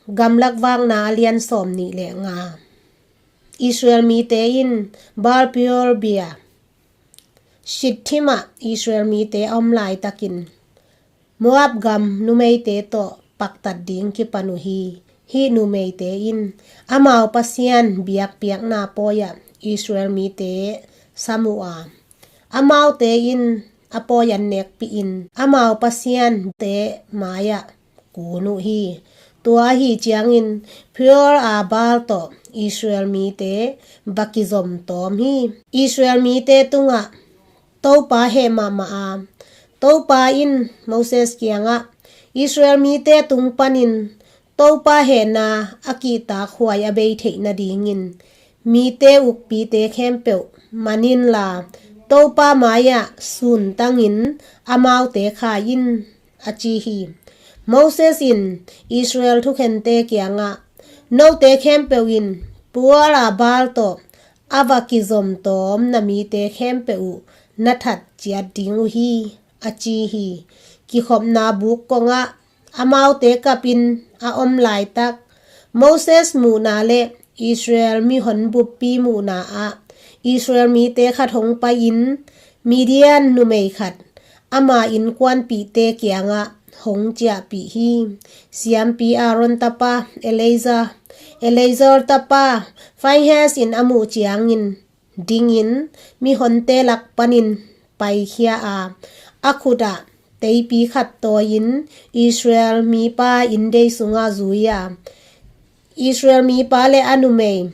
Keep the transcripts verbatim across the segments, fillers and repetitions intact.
Gamlak Vakna a lian sawm nih le nga. Israel mite in Baal Peor bia Shittim ah Israel mite a om laitakin Moab gam numeite tawh paktat ding kipan uh hi. Hih numeite in amau pasian biakpiakna pawi ah Israel mite sam uh a, amaute in a pawi an nekpihin amau pasiante mai-ah kun uh hi. Tua ahi ciangin Peor a Baal tawh Israel mite va kizom tawm hi. Israel mite tungah Topa heh mahmah a, Topa in Moses kiangah Israel mite tung panin Topa hehna a kihtak huai a bei theih nadingin mite ukpite khempeuh man inla Topa mai-ah suntangin amaute khai in, a ci hi. Moses in Israel thukhente kiangah, note khempeuh in Peor a Baal tawh a va kizom tawm na mite khempeuh uh na that ciat ding uh hi, a ci hi. Kikhopna buk kongah amaute kapin a om laitak Moses muhna le Israel mihon buppi muhna ah Israel mite khat hong pai-in Midian numei khat ama innkuanpihte kiangah hong ciahpih hi. Siampi Aaron tapa Eleazar, Eleazar tapa Phinehas in a muh ciangin dingin mihonte lak panin paikhia a, a khutah teipi khat tawi-in Israel mipa inndei sungah zui a, Israel mipa le a numei,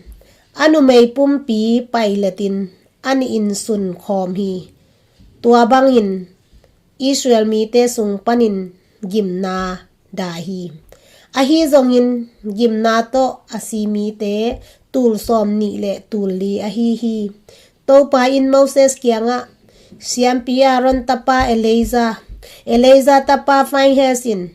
a numei pumpi pailetin an insun khawm hi. Tua bangin Israel mite sung panin gimna dah hi. Ahi zongin gimna tawh a si mite tul sawm nih le tul li ahi hi. Topa in Moses kiangah, siampi Aaron tapa Eleazar, Eleazar tapa Phinehas in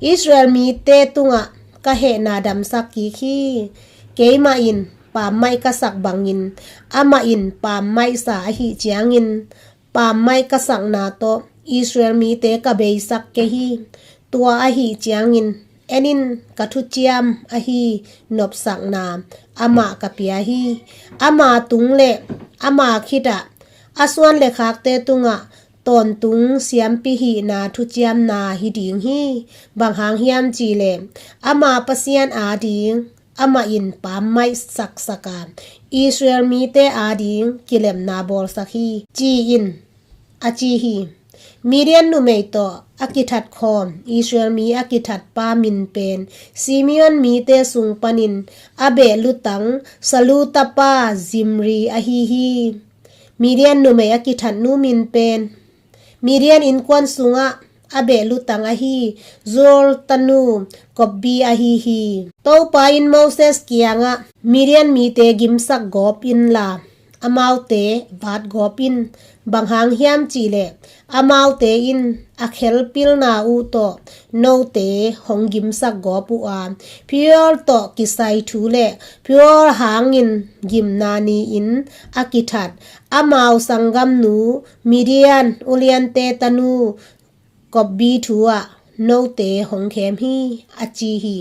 Israel mite tungah ka hehna damsak kik hi. Keimah in pammaih ka sak bangin amah in pammaih sa ahi ciangin pammaih ka sakna tawh Israel mite ka beisak kei hi. Tua ahi ciangin en in, ka thuciam ahi nopsakna amah ka pia hi. Ama tung le ama khitah a suan le khakte tungah tawntung siampi hihna thuciamna hi ding hi. Bang hang hiam cihleh ama Pasian ading amah in pammaih saksak a, Israel mite ading kilemna bawlsak hi, ci-in a ci hi. Midian numei tawh a kithat khawm Israel mi a kithat pa min pen Simeon mite sung panin a behlutang Salu tapa Zimri ahi hi. Midian numei a kithat nu min pen Midian innkuan sungah a behlutang ahi Joel tanu Kopbi ahi hi. Topa in Moses kiangah, Midian mite gimsak gawp inla amaute vat gawp in. Bang hang hiam cihleh amaute in a khelpilna uh tawh note hong gimsak gawp uh a, Peor tawh kisai thu le Peor hangin gimna ni-in a kithat amau sanggamnu Midian uliante tanu Kopbi thu ah note hong khem hi, a ci hi.